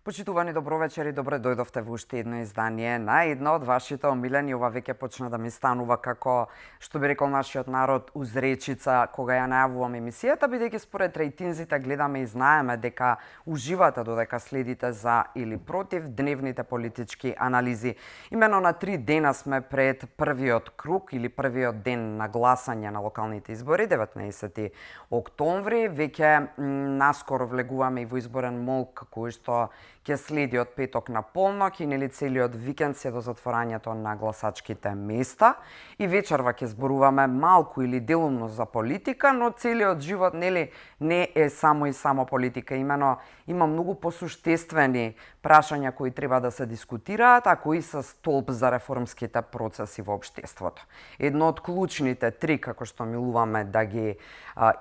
Почитувани добровечер и добре дојдовте во уште едно издание на едно од вашите омилени. Ова веќе почна да ми станува како, што би рекол нашиот народ, узречица кога ја најавувам емисијата, бидејќи според рейтинзите гледаме и знаеме дека уживате додека следите за или против дневните политички анализи. Имено на 3 дена сме пред првиот круг или првиот ден на гласање на локалните избори, 19 октомври. Веќе наскоро влегуваме и во изборен молк кој што ќе следи од петок на полнок и нели целиот викенд се до затворањето на гласачките места. И вечерва ќе зборуваме малку или делумно за политика, но целиот живот нели не е само и само политика. Имено има многу посуштествени прашања кои треба да се дискутираат, а кои се столб за реформските процеси во општеството. Едно од клучните три, како што милуваме да ги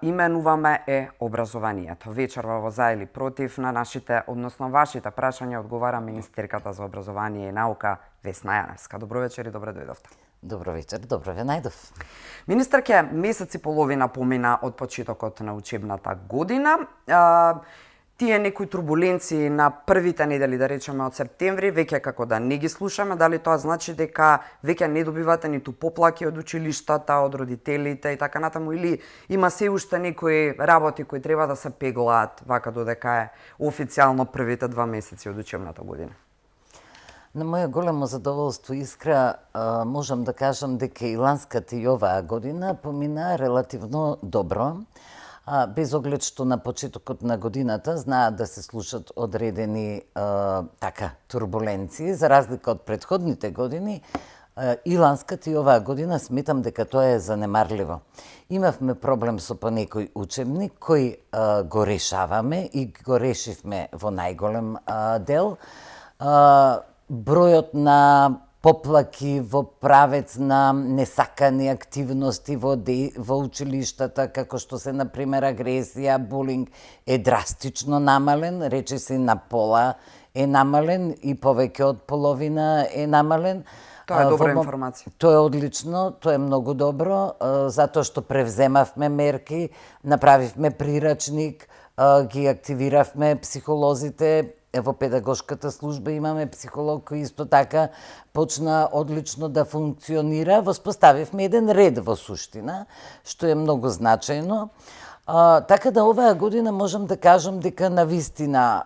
именуваме, е образованието. Вечерва во за или против на нашите, односно вашите прашања одговара министерката за образование и наука Весна Јаневска. Добро вечер и добре дојдовте. Добро вечер, добро ве најдов. Министерке, месец и половина помина од почетокот на учебната година. Тие некои турбуленции на првите недели, да речеме од септември, веќе како да не ги слушаме, дали тоа значи дека веќе не добивате ниту поплаки од училиштата, од родителите и така натаму, или има се уште некои работи кои треба да се пеглаат вака додека е официјално првите 2 месеци од учебната година? На моје големо задоволство, Искра, можам да кажам дека и ланската и оваа година помина релативно добро. Без оглед што на почетокот на годината знаат да се слушат одредени турбуленции, за разлика од претходните години, и ланската и оваа година сметам дека тоа е занемарливо. Имавме проблем со по некој учебник кој го решаваме и го решивме во најголем дел. Бројот на поплаки во правец на несакани активности во училиштата, како што се, например, агресија, булинг, е драстично намален, рече се на пола е намален и повеќе од половина е намален. Тоа е добра информација. Тоа е одлично, тоа е многу добро, затоа што превземавме мерки, направивме прирачник, ги активиравме психолозите. Во педагошката служба имаме психолог кој исто така почна одлично да функционира. Воспоставивме еден ред во суштина, што е многу значајно. Така да оваа година можам да кажам дека навистина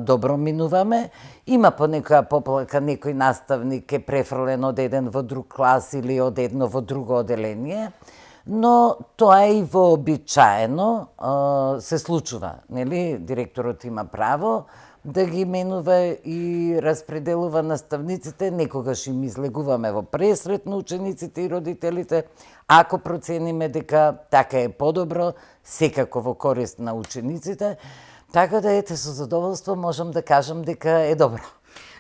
добро минуваме. Има по некоја поплака, некој наставник е префрлен од еден во друг клас или од едно во друго оделение. Но тоа е и вообичаено, се случува, нели? Директорот има право да ги менува и распределува наставниците, некогаш им излегуваме во пресрет на учениците и родителите, ако процениме дека така е подобро, секако во корист на учениците, така да ете со задоволство можам да кажам дека е добро.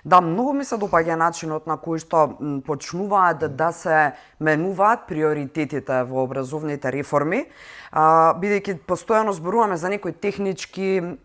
Да, многу ми се допаѓа начинот на кој што почнуваат да се менуваат приоритетите во образовните реформи, бидејќи постојано зборуваме за некои технички,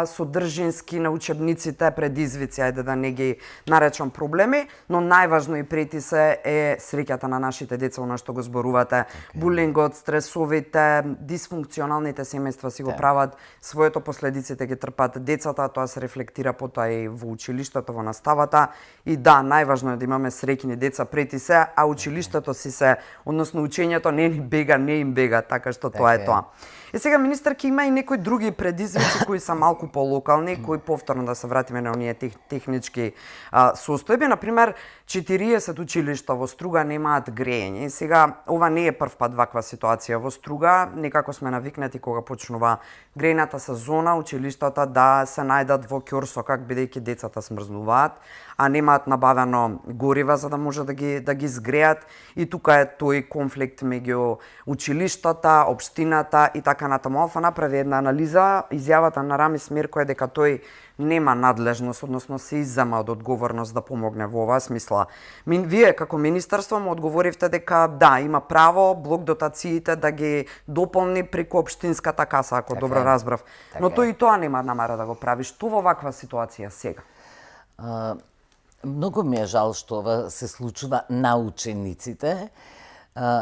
содржински на учебниците предизвици, ајде да не ги наречам проблеми, но најважно и прети се е среќата на нашите деца, она што го зборувате. Булингот, стресовите, дисфункционалните семејства си го прават своето, последиците ги трпат децата, тоа се рефлектира потоа и во училиштето, во наставата. И да, најважно е да имаме среќни деца прети се, а училиштето си се, односно учењето не ни бега, не им бега, така што тоа е тоа. И сега, министерки, има и некои други предизвици кои се малку полокални, кои повторно да се вратиме на оние технички состојби. Например, 40 училишта во Струга немаат грејење. И сега, ова не е прв пат ваква ситуација во Струга. Некако сме навикнати кога почнува грејната сезона, училиштата да се најдат во ќорсокак, бидејќи децата смрзнуваат, а немаат набавено горива за да може да ги згреат. И тука е тој конфликт меѓу училиштата, општината и така натаму. Алфа направи една анализа, изјавата на Рами Смерко е дека тој нема надлежност, односно се иззема од одговорност да помогне во оваа смисла. Вие како министерство му одговоривте дека да, има право блок дотациите да ги дополни преку општинската каса, ако добро разбрав. Но тој и тоа нема намера да го прави. Што во ваква ситуација сега? Многу ми е жал што ова се случува на учениците,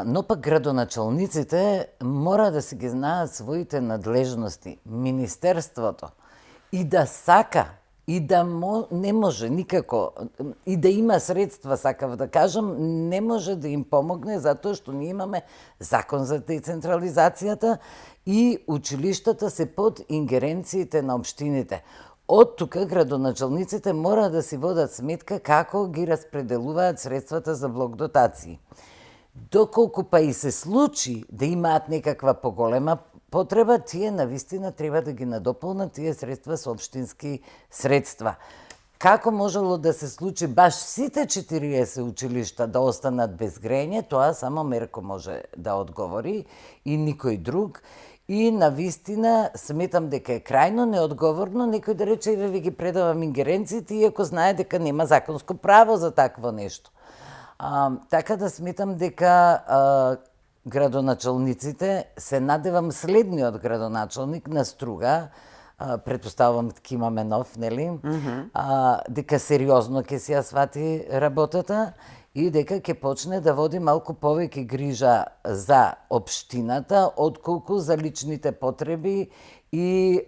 но пак градоначалниците мора да си ги знаат своите надлежности. Министерството и да сака и да не може никако, и да има средства, сакав да кажам, не може да им помогне затоа што ние имаме закон за децентрализацијата и училиштата се под ингеренциите на општините. Од тука градоначалниците мора да си водат сметка како ги распределуваат средствата за блок дотации. Доколку па и се случи да имаат некаква поголема потреба, тие навистина треба да ги надополнат тие средства со општински средства. Како можело да се случи баш сите 40 училишта да останат без грење, тоа само Мерко може да одговори и никој друг. И навистина сметам дека е крајно неодговорно некој да рече еве ви ги предавам ингеренциите, иако знае дека нема законско право за такво нешто. Така да сметам дека градоначалниците, се надевам следниот градоначалник на Струга, претпоставувам дека имаме нов, нели? Дека сериозно ќе си ја свати работата и дека ќе почне да води малку повеќе грижа за општината, отколку за личните потреби и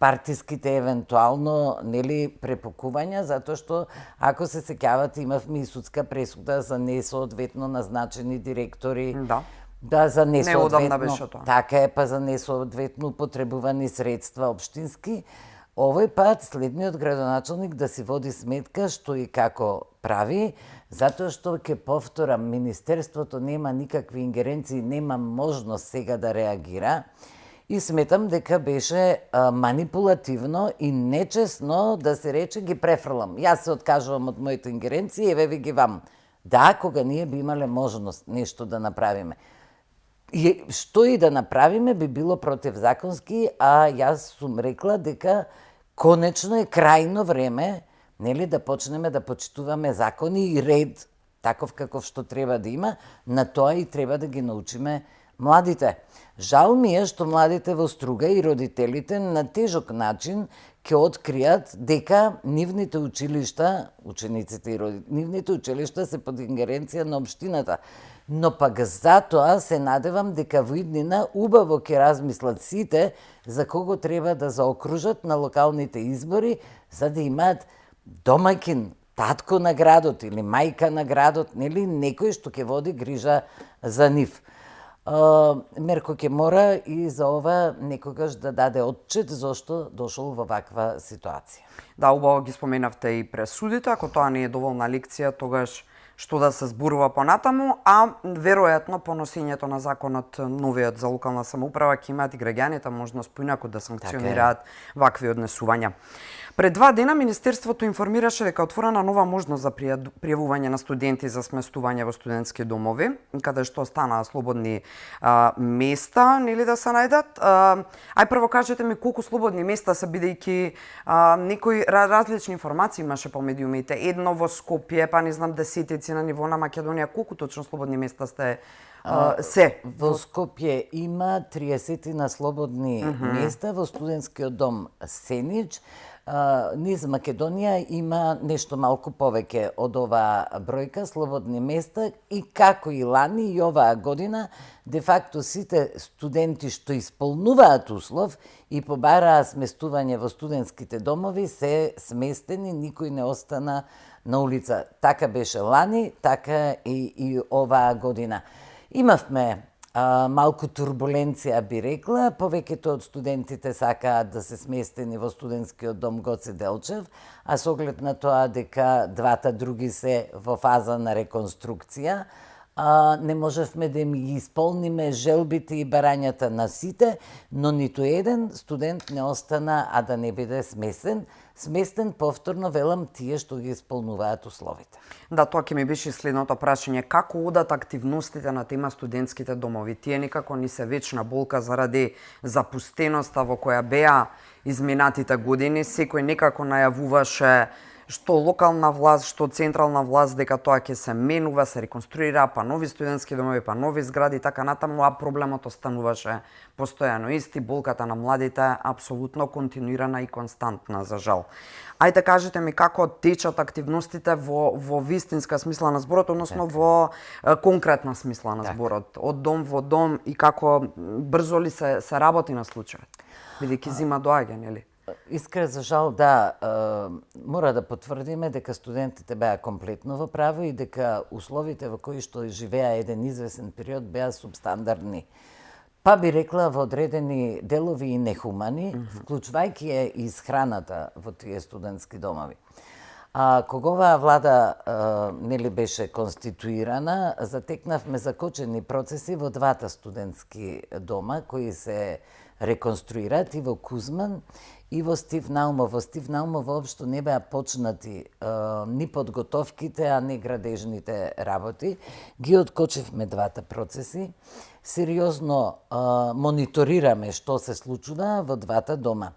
партиските евентуално, нели, препукувања, затоа што ако се сеќавате имавме и судска пресуда за несоодветно назначени директори. Да, за несоодветно. Беше тоа. Така е, па за несоодветно употребувани средства општински. Овој пат следниот градоначалник да си води сметка што и како прави, затоа што ќе повторам, Министерството нема никакви ингеренции, нема можност сега да реагира. И сметам дека беше манипулативно и нечесно да се рече ги префрлам. Јас се откажувам од моите ингеренции, еве ви ги вам. Да, кога ние би имале можност нешто да направиме. И што и да направиме би било противзаконски, а јас сум рекла дека конечно е крајно време, нели, да почнеме да почитуваме закони и ред, таков каков што треба да има, на тоа и треба да ги научиме младите. Жал ми е што младите во Струга и родителите на тежок начин ќе откријат дека нивните училишта, учениците и нивните училишта се под ингеренција на општината. Но пак затоа се надевам дека во иднина убаво ќе размислат сите за кого треба да заокружат на локалните избори, за да имаат домаќин, татко на градот или мајка на градот, нели, некој што ќе води грижа за нив. Мерко ќе мора и за ова некогаш да даде отчет зошто дошол во ваква ситуација. Да, убаво ги споменавте и пресудите, ако тоа не е доволна лекција, тогаш што да се зборува понатаму, а веројатно по носењето на законот новиот за локална самоуправа ќе имаат и граѓаните можност поинаку да санкционираат вакви однесувања. Пред 2 дена Министерството информираше дека отворена нова можност за пријавување на студенти за сместување во студентски домови, каде што останаа слободни места, нели да се најдат. Ај прво кажете ми колку слободни места се, бидејќи некои различни информации имаше по медиумите. Едно во Скопје, па не знам десетици на ниво на Македонија, колку точно слободни места сте се? Во Скопје има 30 на слободни места, во студентскиот дом Сенич. Низ Македонија има нешто малку повеќе од оваа бројка слободни места и како и лани и оваа година, де факто сите студенти што исполнуваат услов и побараа сместување во студентските домови се сместени, никој не остана на улица. Така беше лани, така и оваа година. Имавме малку турбуленција, би рекла, повеќето од студентите сакаат да се сместени во студентскиот дом Гоце Делчев, а со оглед на тоа дека двата други се во фаза на реконструкција, не можевме да ми ги исполниме желбите и барањата на сите, но ниту еден студент не остана, а да не биде сместен повторно, велам, тие што ги исполнуваат условите. Да, тоа ќе ми беше следното прашање. Како одат активностите на тема студентските домови? Тие некако ни се вечна болка заради запустеноста во која беа изминатите години. Секој некако најавуваше што локална власт, што централна власт, дека тоа ќе се менува, се реконструира, па нови студентски домови, па нови згради, така натаму, а проблемот остануваше постојано исти, болката на младите апсолутно континуирана и константна, за жал. Ајде кажете ми како течат активностите во вистинска смисла на зборот, односно во конкретна смисла на зборот, од дом во дом, и како брзо ли се работи на случајот, бидејќи зима доаѓа, нели? Искра за жал, да, мора да потврдиме дека студентите беа комплетно во право и дека условите во кои што живеа еден извесен период беа субстандардни. Па би рекла во одредени делови и нехумани, вклучувајќи е и исхраната во тие студентски домови. Кога оваа влада нели беше конституирана, затекнавме закочени процеси во двата студентски дома кои се реконструираат и во Кузман и во Стив Наумов. Во Стив Наумов воопшто не беа почнати ни подготовките, а не градежните работи. Ги откочивме двата процеси. Сериозно мониторираме што се случува во двата дома.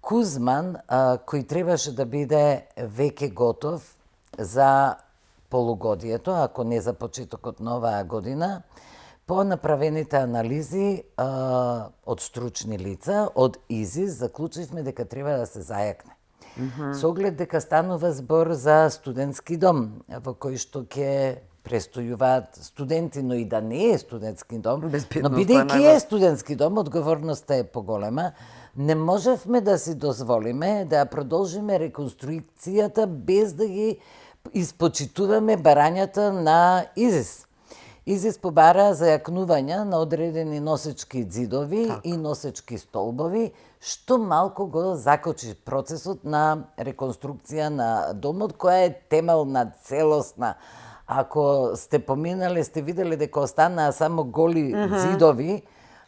Кузман, кој требаше да биде веќе готов за полугодието, ако не за почетокот на оваа година, по направените анализи од стручни лица, од ИЗИС, заклучивме дека треба да се зајакне. Со оглед дека станува збор за студентски дом, во кој што ќе престојуваат студенти, но и да не е студентски дом, но бидејќи е студентски дом, одговорноста е поголема, не можевме да си дозволиме да продолжиме реконструкцијата без да ги испочитуваме барањата на ИЗИС. ИЗИС побара зајакнувања на одредени носечки ѕидови и носечки столбови, што малку го закочи процесот на реконструкција на домот, која е темелна, целосна. Ако сте поминали, сте видели дека останаа само голи ѕидови.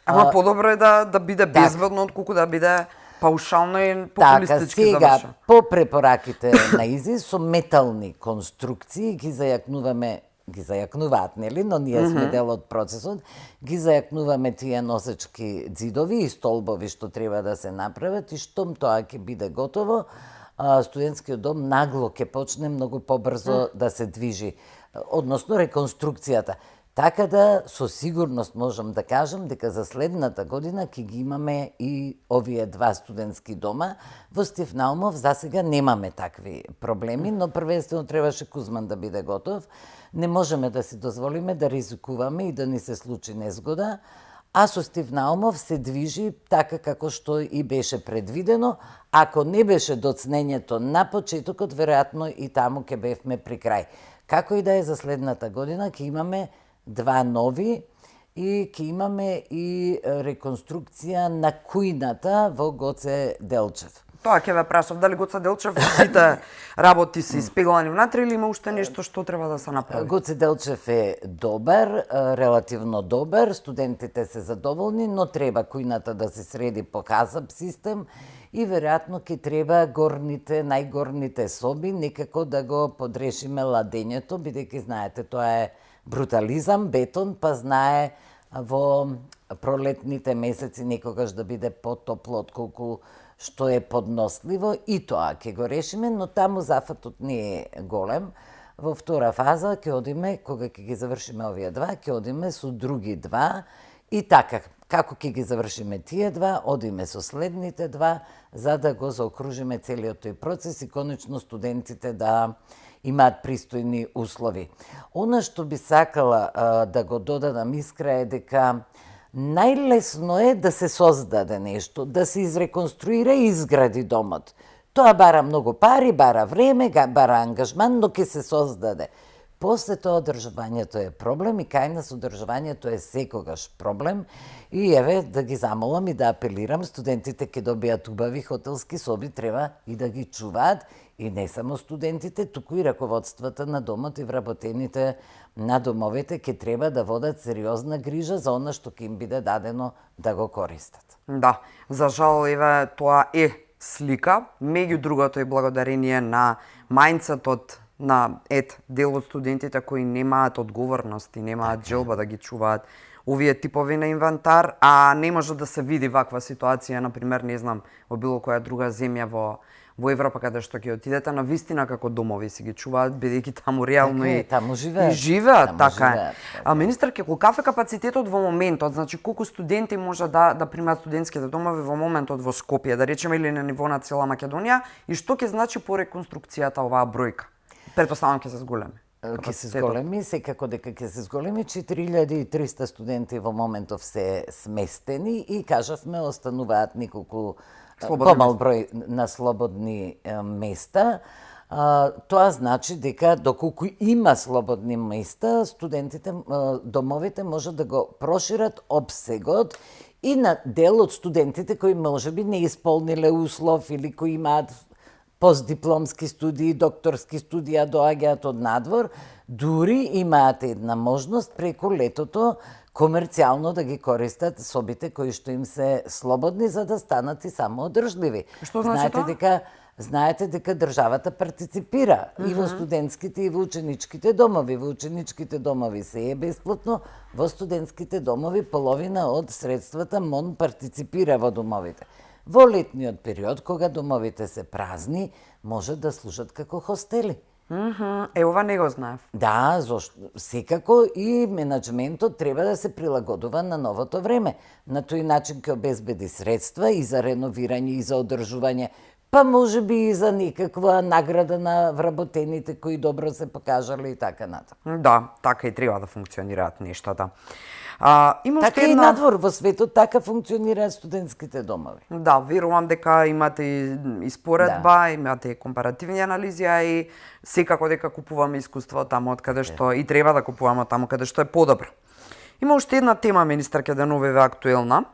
Ама подобро е да биде безбедно, отколку да биде паушално и популистички сега, завршено. по препораките на ИЗИС, со метални конструкции ги зајакнуваат, нели, но ние сме дел од процесот, ги зајакнуваме тие носечки ѕидови и столбови што треба да се направат и штом тоа ќе биде готово, студентскиот дом нагло ќе почне многу побрзо да се движи, односно реконструкцијата. Така да со сигурност можам да кажам дека за следната година ќе ги имаме и овие два студентски дома. Во Стив Наумов засега немаме такви проблеми, но првенствено требаше Кузман да биде готов. Не можеме да си дозволиме да ризикуваме и да ни се случи незгода, а со Стив Наумов се движи така како што и беше предвидено. Ако не беше доцнењето на почетокот, веројатно и таму ќе бевме при крај. Како и да е, за следната година ќе имаме два нови и ќе имаме и реконструкција на кујната во Гоце Делчев. Тоа ќе ве прашав, дали Гоце Делчев сите работи се испеглани внатре или има уште нешто што треба да се направи? Гоце Делчев е добар, релативно добар, студентите се задоволни, но треба кујната да се среди по хазап систем и веројатно ќе треба најгорните соби некако да го подрешиме ладењето, бидејќи знаете тоа е брутализам, бетон, па знае во пролетните месеци некогаш да биде потопло отколку што е подносливо, и тоа ќе го решиме, но таму зафатот не е голем. Во втора фаза ќе одиме, кога ќе ги завршиме овие два, ќе одиме со други два и така. Како ќе ги завршиме тие два, одиме со следните два, за да го заокружиме целиот тој процес и конечно студентите да имаат пристојни услови. Она што би сакала да го додадам, Искра, е дека најлесно е да се создаде нешто, да се изреконструира и изгради домот. Тоа бара многу пари, бара време, бара ангажман, но ќе се создаде. После тоа одржувањето е проблем и кај нас одржувањето е секогаш проблем. И еве да ги замолам и да апелирам, студентите ќе добијат убави хотелски соби, треба и да ги чуваат, и не само студентите, туку и раководствата на домот и вработените на домовите ќе треба да водат сериозна грижа за она што ќе им биде дадено да го користат. Да, за жал, еве, тоа е слика, меѓу другото и благодарение на мајндсетот на дел од студентите кои немаат одговорност и немаат желба да ги чуваат овие типови на инвентар, а не може да се види ваква ситуација, например, не знам, во било која друга земја во Европа, каде што ќе отидете, на вистина како домови си ги чуваат, бидејќи таму реално и таму живеат. И живеат, така е. А министерке, колкав е капацитетот во моментот? Значи, колку студенти може да примаат студентските домови во моментот во Скопје, да речеме, или на ниво на цела Македонија, и што ќе значи по реконструкцијата оваа бројка? Претпоставам ќе се зголеми. Ќе се зголеми, секако дека ќе се зголеми. 4300 студенти во моментов се сместени и кажавме остануваат неколку помал број на слободни места. Тоа значи дека доколку има слободни места, студентите, домовите може да го прошират опсегот и на дел од студентите кои можеби не исполниле услов или кои имаат постдипломски студии, докторски студии, доаѓаат од надвор, дури имаат една можност преку летото комерцијално да ги користат собите кои што им се слободни за да станат и самоодржливи. Што значи тоа? Знаете дека државата партиципира и во студентските и во ученичките домови. Во ученичките домови се е бесплатно, во студентските домови половина од средствата МОН партиципира во домовите. Во летниот период, кога домовите се празни, може да служат како хостели. Ова не го знаев. Да, зошто? Секако и менаџментот треба да се прилагодува на новото време. На тој начин ќе обезбеди средства и за реновирање и за одржување, па може би и за некаква награда на вработените кои добро се покажале и така натаму. Да, така и треба да функционираат нештата. Има така и надвор во светот така функционираат студентските домови. Да, верувам дека имате и споредба, имате и компаративни анализи, а и секако дека купуваме искуство таму од каде што и треба да купуваме таму каде што е подобро. Има уште една тема, министерка Деновива, актуелна,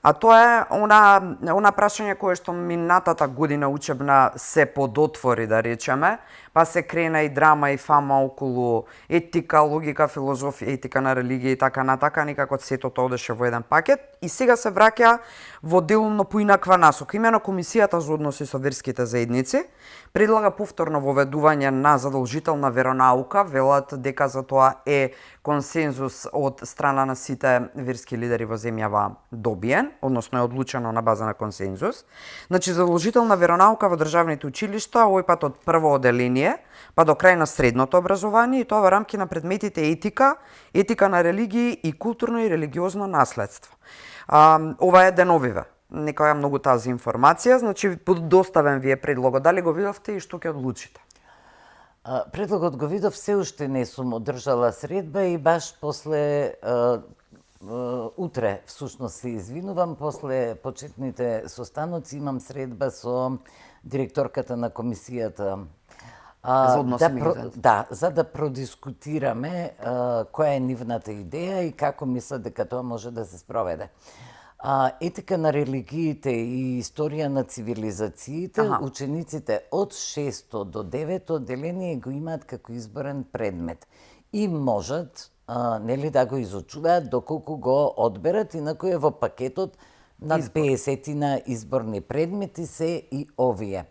а тоа е она прашање кое што минатата година учебна се подотвори, да речеме, па се крена и драма и фама околу етика, логика, филозофија, етика на религија и така натака, некако сето тоа одеше во еден пакет и сега се враќа во делумно поинаква насока. Имено Комисијата за односи со верските заедници предлага повторно воведување на задолжителна веронаука, велат дека за тоа е консензус од страна на сите верски лидери во земјава добиен, односно е одлучено на база на консензус. Значи задолжителна веронаука во државните училишта, овој пат од прво оделение па до крај на средното образование и тоа во рамки на предметите етика, етика на религии и културно и религиозно наследство. Ова е Деновиве. Нека ја многу тази информација, значи доставен ви е предлогот. Дали го видовте и што ќе одлучите? Предлогот го видов, се уште не сум одржала средба и баш после утре, всушност се извинувам, после почетните состаноци имам средба со директорката на комисијата за односи меѓу за да продискутираме која е нивната идеја и како мислат дека тоа може да се спроведе. Етика на религиите и историја на цивилизациите, учениците од 6 до 9 одделение го имаат како изборен предмет и можат нели да го изучуваат доколку го одберат, инаку е во пакетот над 50 изборни предмети се и овие.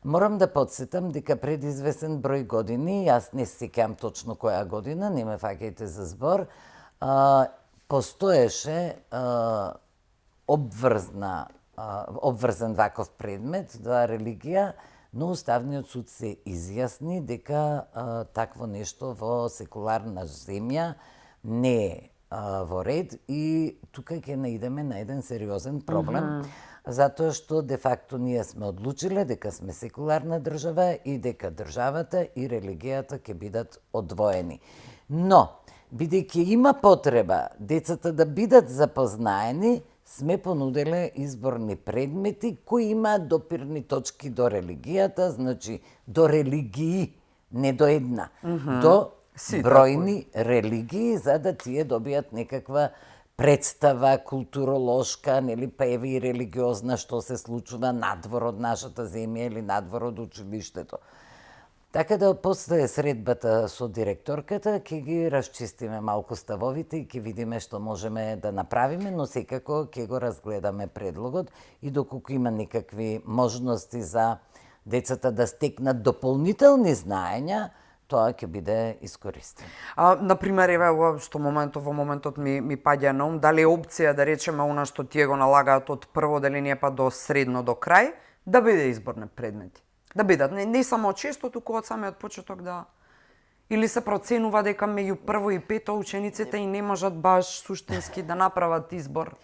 Морам да подсетам дека пред известен број години, јас не се сеќавам точно која година, не ме фаќајте за збор, постоеше обврзан ваков предмет, религија, но Уставниот суд се изјасни дека такво нешто во секуларна земја не е во ред и тука ќе наидеме на еден сериозен проблем, затоа што де факто ние сме одлучиле дека сме секуларна држава и дека државата и религијата ќе бидат одвоени. Но, бидејќи има потреба децата да бидат запознаени, сме понуделе изборни предмети кои имаат допирни точки до религијата, значи до религии, не до една, до бројни религии, за да тие добијат некаква представа културолошка, нели, па еве и религиозна, што се случува надвор од нашата земја или надвор од училиштето. Така да после средбата со директорката ќе ги расчистиме малку ставовите и ќе видиме што можеме да направиме, но секако ќе го разгледаме предлогот и доколку има некакви можности за децата да стекнат дополнителни знаења, тоа ќе биде искористено. Например, еве што во моментот ми паѓа на ум, дали е опција да речеме она што тие го налагаат од прво оделение па до средно до крај, да биде изборни предмети. Да бидат не само од често, туку од самиот почеток да или се проценува дека меѓу прво и пето учениците и не можат баш суштински да направат избор.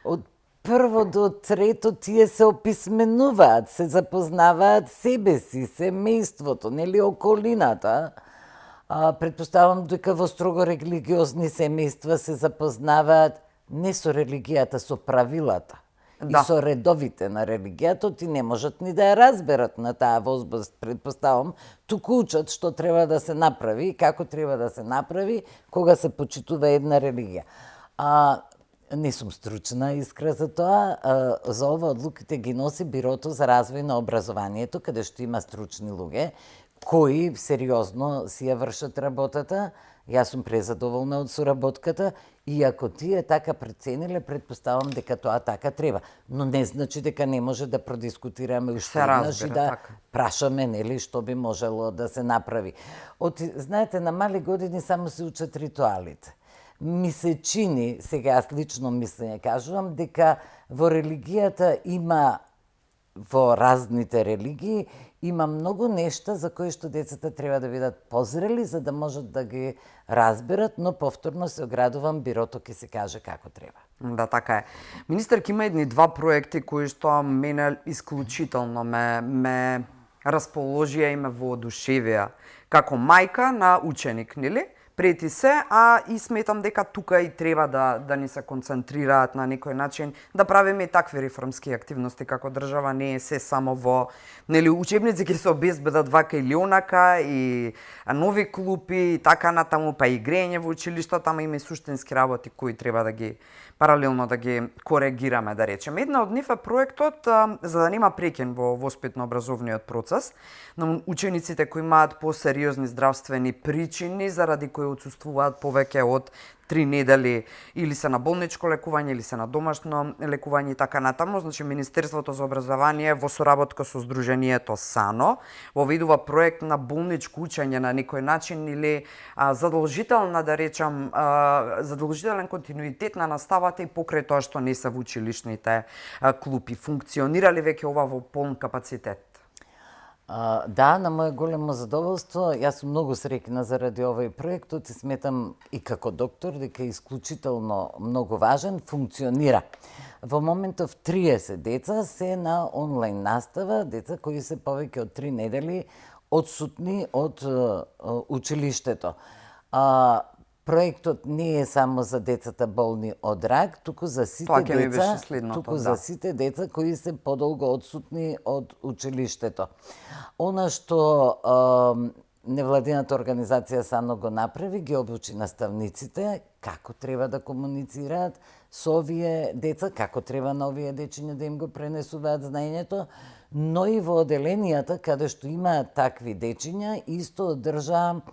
Од прво до трето тие се описменуваат, се запознаваат себе си, семејството, нели околината. Предпоставам дека во строго религиозни семејства се запознаваат не со религијата, со правилата. И со редовите на религијата ти не можат ни да ја разберат на таа возраст, предпоставам, туку учат што треба да се направи и како треба да се направи кога се почитува една религија. Не сум стручна, искра за тоа. За ова одлуките ги носи Бирото за развој на образованието, каде што има стручни луѓе, кои сериозно си ја вршат работата. Јас сум презадоволна од соработката и ако тие така прецениле, предпоставам дека тоа така треба. Но не значи дека не може да продискутираме уште еднаш и да прашаме, нели, што би можело да се направи. Знаете, на мали години само се учат ритуалите. Ми се чини, сега аз лично мислење кажувам, дека во религијата има, во разните религии, има многу нешта за кои што децата треба да бидат позрели, за да можат да ги разберат, но повторно се оградувам, Бирото ќе се каже како треба. Да, така е. Министерки, има едни два проекти кои што мене исклучително ме расположија и ме воодушевија како мајка на ученик, нели? Прети се, и сметам дека тука и треба да ни се концентрираат на некој начин, да правиме и такви реформски активности како држава, не е се само во, нели, учебници ќе се обезбедат вака или онака, и нови клупи, и така натаму, па и игрење во училиштата, ама има и суштински работи кои треба да ги паралелно да ги коригираме, да речеме. Една од нив е проектот за да нема прекин во воспитно-образовниот процес на учениците кои имаат посериозни здравствени причини заради кои отсуствуваат повеќе од 3 недели или се на болничко лекување или се на домашно лекување и така натаму. Значи Министерството за образование во соработка со Сдруженијето САНО воведува проект на болничко учење на некој начин или задолжителна, да речам, задолжителен континуитет на наставата и покрај тоа што не се во училишните клупи. Функционира ли веќе ова во полн капацитет? Да, на моје големо задоволство. Јас сум многу среќна заради овој проектот и сметам и како доктор дека е исклучително многу важен, функционира. Во моментов 30 деца се на онлайн настава, деца кои се повеќе од 3 недели одсутни од училиштето. Проектот не е само за децата болни од рак, туку за сите деца, за сите деца кои се подолго одсутни од училиштето. Она што невладината организација САНО го направи, ги обучи наставниците како треба да комуницираат со овие деца, како треба на овие дечиња да им го пренесуваат знаењето, но и во оделенијата каде што има такви дечиња, исто одржа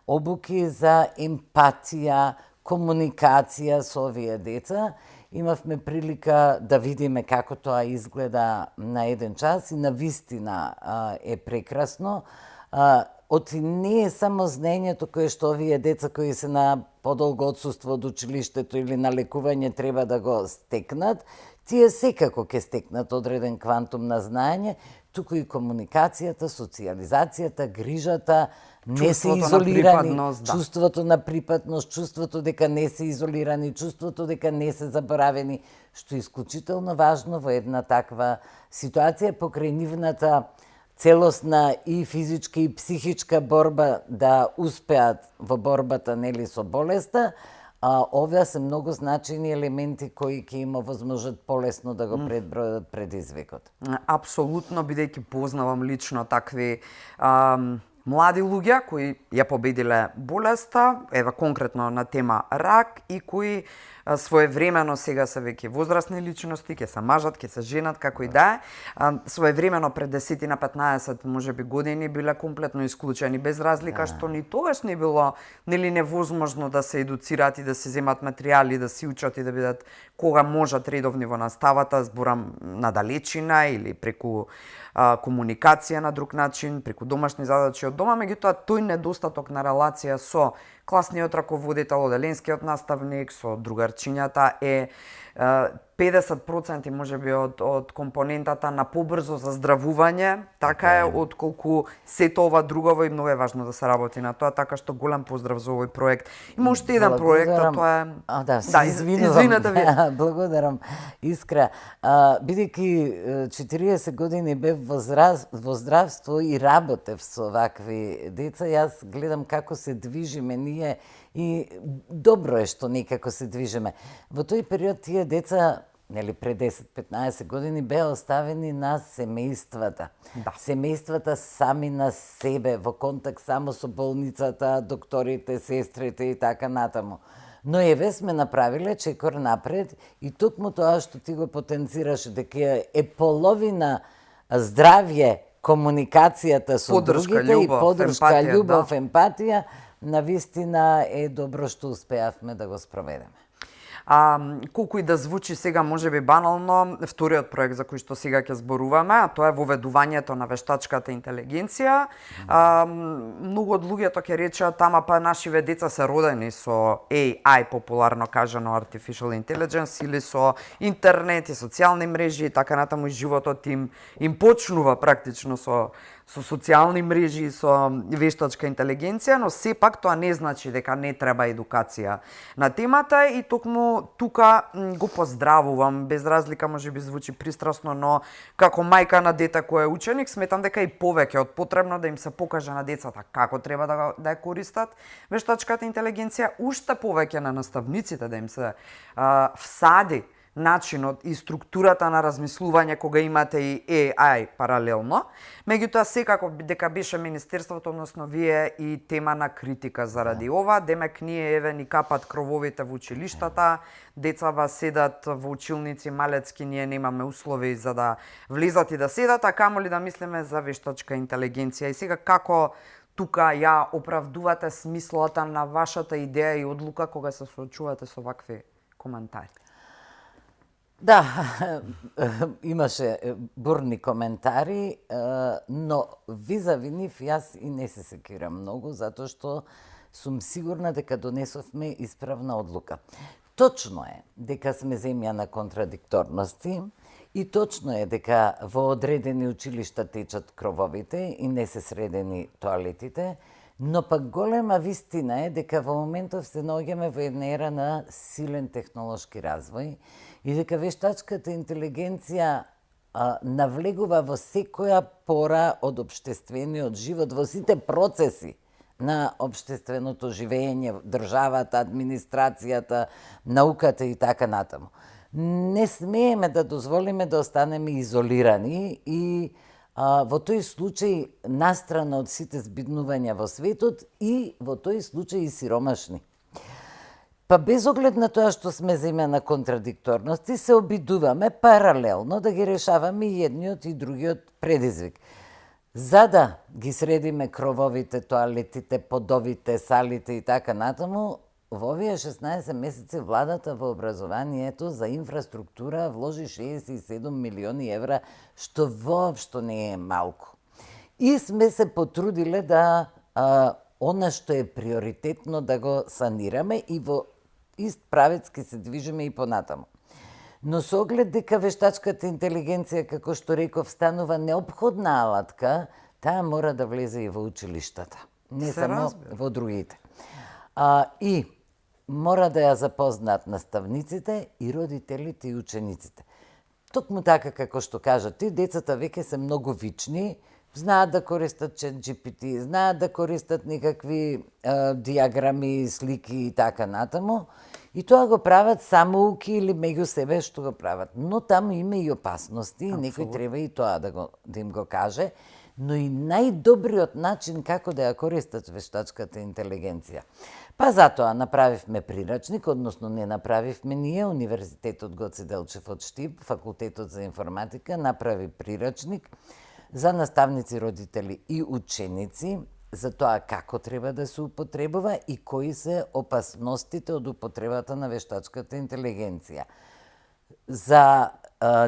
обуки за емпатија, комуникација со овие деца. Имавме прилика да видиме како тоа изгледа на еден час и навистина е прекрасно. Не е само знаењето кое што овие деца кои се на подолго отсуство од училиштето или на лекување треба да го стекнат, тие секако ќе стекнат одреден квантум на знаење, туку и комуникацијата, социјализацијата, грижата, не се изолирани, чувството на припадност, чувството дека не се изолирани, чувството дека не се заборавени, што е исклучително важно во една таква ситуација, покрај нивната целосна и физичка и психичка борба да успеат во борбата, нели, со болеста. Овие се многу значајни елементи кои ќе има возможност полесно да го предбројат предизвикот. Апсолутно, бидејќи познавам лично такви млади луѓе кои ја победиле болеста, ева конкретно на тема рак, и кои своевремено сега се веќе возрастни личности, ќе се мажат, ќе се женат, како и да е. Своевремено пред 10 на 15 можеби години биле комплетно исклучени, без разлика што ни тогаш не било, нели, невозможно да се едуцираат и да се земат материјали, да се учат и да бидат кога можат редовни во наставата, зборам на далечина или преку комуникација на друг начин, преку домашни задачи од дома, меѓутоа тој недостаток на релација со класниот раководител, оделенскиот наставник, со другарчињата е 50% можеби од компонентата на побрзо заздравување, така е, отколку сето ова друго, и многу е важно да се работи на тоа, така што голем поздрав за овој проект. Има уште еден проект, а тоа е... Извинете ви. Благодарам, Искра. Бидејќи 40 години бев во здравство и работев со вакви деца, јас гледам како се движиме ние и добро е што некако се движиме. Во тој период тие деца нели пред 10-15 години беа оставени на семејствата. Да. Семејствата сами на себе, во контакт само со болницата, докторите, сестрите и така натаму. Но еве сме направиле чекор напред и токму тоа што ти го потенцираш дека е половина здравје, комуникацијата со Поддршка, другите и љубов, поддршка, емпатија, љубов, да. емпатија, навистина е добро што успеавме да го спроведеме. Колку и да звучи сега можеби банално, вториот проект за кој што сега ќе зборуваме, а тоа е воведувањето на вештачката интелигенција. Многу од луѓето ќе речат, ама па нашиве деца се родени со AI, популарно кажано Artificial Intelligence, или со интернет и социјални мрежи и така натаму, и животот им почнува практично со социјални мрежи и со вештачка интелигенција, но сепак тоа не значи дека не треба едукација на темата и токму тука го поздравувам, без разлика можеби звучи пристрасно, но како мајка на дете кој е ученик, сметам дека и повеќе од потребно да им се покаже на децата како треба да ја користат вештачката интелигенција, уште повеќе на наставниците да им се всади начинот и структурата на размислување кога имате и AI паралелно. Меѓутоа, секако дека беше Министерството, односно вие, и тема на критика заради ова. Демек, ние еве ни капат крововите во училиштата, децава седат во училници малецки, ние немаме услови за да влезат и да седат, а камоли да мислиме за вештачка интелигенција. И сега како тука ја оправдувате смислата на вашата идеја и одлука кога се соочувате со вакви коментари? Да, имаше бурни коментари, но визави нив јас и не се секирам многу, затоа што сум сигурна дека донесовме исправна одлука. Точно е дека сме земја на контрадикторности и точно е дека во одредени училишта течат крововите и не се средени тоалетите, но пак голема вистина е дека во моментов се наоѓаме во една ера на силен технолошки развој и дека вештачката интелигенција навлегува во секоја пора од општествениот живот, во сите процеси на општественото живење, државата, администрацијата, науката и така натаму. Не смееме да дозволиме да останеме изолирани и во тој случај настрана од сите збиднувања во светот и во тој случај и сиромашни. Па без оглед на тоа што сме земја на контрадикторности, се обидуваме паралелно да ги решаваме и едниот и другиот предизвик. За да ги средиме крововите, тоалетите, подовите, салите и така натаму, во овие 16 месеци владата во образованието за инфраструктура вложи 67 милиони евра, што воопшто не е малку. И сме се потрудиле да она што е приоритетно да го санираме и во ист правец ке се движиме и понатаму. Но со оглед дека вештачката интелигенција, како што реков, станува неопходна алатка, таа мора да влезе и во училиштата, не само во другите. И мора да ја запознаат наставниците и родителите и учениците. Токму така како што кажа ти, децата веќе се многу вични, знаат да користат ChatGPT, знаат да користат некакви диаграми, слики и така натаму. И тоа го прават самоуки или меѓу себе што го прават. Но таму има и опасности, и некој треба и тоа да им го каже. Но и најдобриот начин како да ја користат вештачката интелигенција. Па затоа направивме прирачник, односно не направивме ние, Универзитетот Гоце Делчев од Штип, Факултетот за информатика, направи прирачник за наставници, родители и ученици, за тоа како треба да се употребува и кои се опасностите од употребата на вештачката интелигенција. За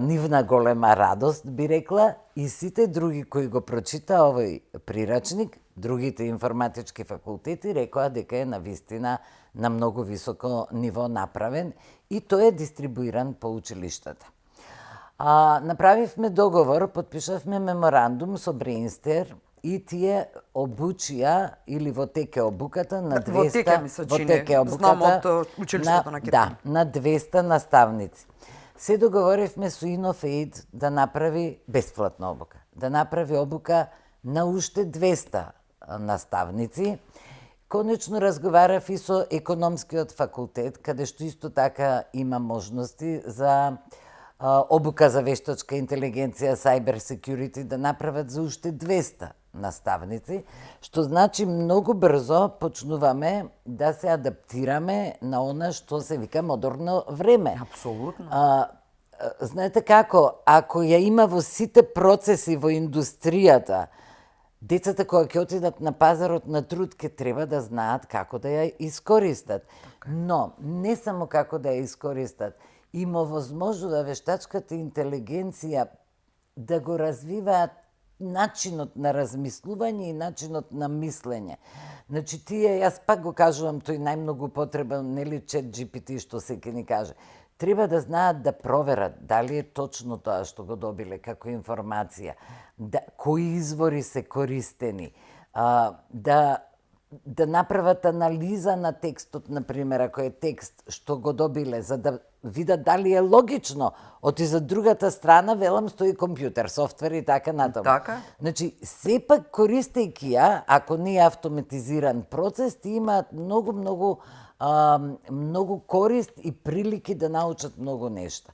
нивна голема радост, би рекла, и сите други кои го прочита овој прирачник, другите информатички факултети, рекоа дека е навистина на многу високо ниво направен и тој е дистрибуиран по училиштата. Направивме договор, подпишавме меморандум со Брейнстер и тие обучија или во теке обуката на 200 Во теке ми се чини, знам од училиштето на Кирпи. Да, на 200 наставници. Се договоривме со Инофеид да направи бесплатна обука, да направи обука на уште 200 наставници. Конечно разговарав и со економскиот факултет, каде што исто така има можности за обука за вештачка интелигенција, cyber security, да направат за уште 200 наставници, што значи многу брзо почнуваме да се адаптираме на она што се вика модерно време. Апсолутно. Знаете како, ако ја има во сите процеси во индустријата, децата кои ќе отидат на пазарот на труд ќе треба да знаат како да ја искористат. Но не само како да ја искористат, има возможно да вештачката интелигенција да го развиваат начинот на размислување и начинот на мислење. Значи, јас пак го кажувам, тој најмногу потребен, нели, ChatGPT, што се ќе ни каже. Треба да знаат да проверат дали е точно тоа што го добиле како информација, кои извори се користени, да направат анализа на текстот, например, ако е текст што го добиле, за да видат дали е логично. Оти за другата страна, велам, стои компјутер, софтвер и така натаму. Така. Значи, сепак користејќи ја, ако не е автоматизиран процес, ти имаат многу корист и прилики да научат многу нешта.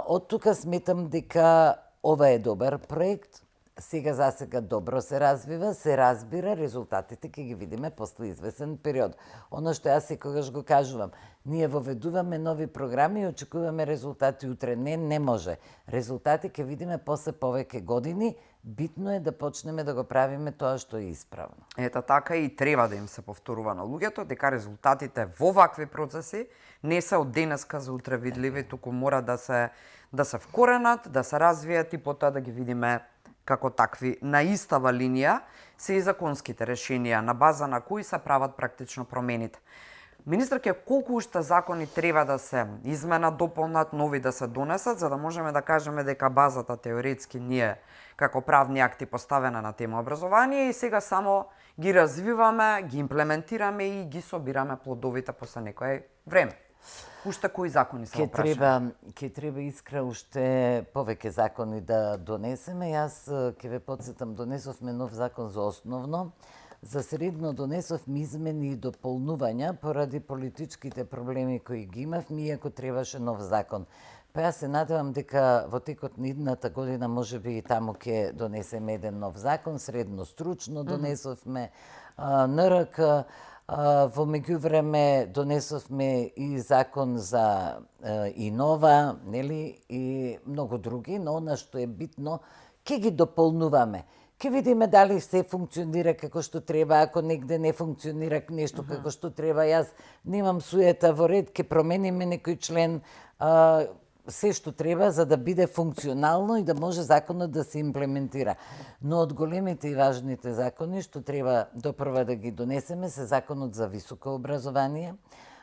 Од тука сметам дека ова е добар проект. Сега за сега добро се развива, се разбира, резултатите ќе ги видиме после извесен период. Оно што јас секогаш го кажувам, ние воведуваме нови програми и очекуваме резултати утре. Не може. Резултати ќе видиме после повеќе години. Битно е да почнеме да го правиме тоа што е исправно. Ета така и треба да им се повторува на луѓето, дека резултатите во вакви процеси не се од денеска за утре видливи, туку мора да се вкоренат, да се развијат и потоа да ги видиме како такви. На истава линија се и законските решенија на база на кои се прават практично промените. Министерке, колку уште закони треба да се изменат, дополнат, нови да се донесат, за да можеме да кажеме дека базата теоретски ние како правни акти поставена на тема образование и сега само ги развиваме, ги имплементираме и ги собираме плодовите после некое време. Уште кои закони се опрашани? Ќе треба искра уште повеќе закони да донесеме. Јас ќе ве потсетам, донесовме нов закон за основно, за средно донесовме измени и дополнувања поради политичките проблеми кои ги имавме, иако требаше нов закон. Па јас се надевам дека во текот на идната година можеби и таму ќе донесеме еден нов закон, средно стручно донесовме, НРК. Во меѓувреме донесовме и закон за ИНОВА, нели, и многу други, но она што е битно, ќе ги дополнуваме. Ќе видиме дали се функционира како што треба, ако негде не функционира нешто како што треба. Јас немам суета во ред, ќе промениме некој член, се што треба за да биде функционално и да може законот да се имплементира. Но од големите и важните закони што треба допрва да ги донесеме се законот за високо образование,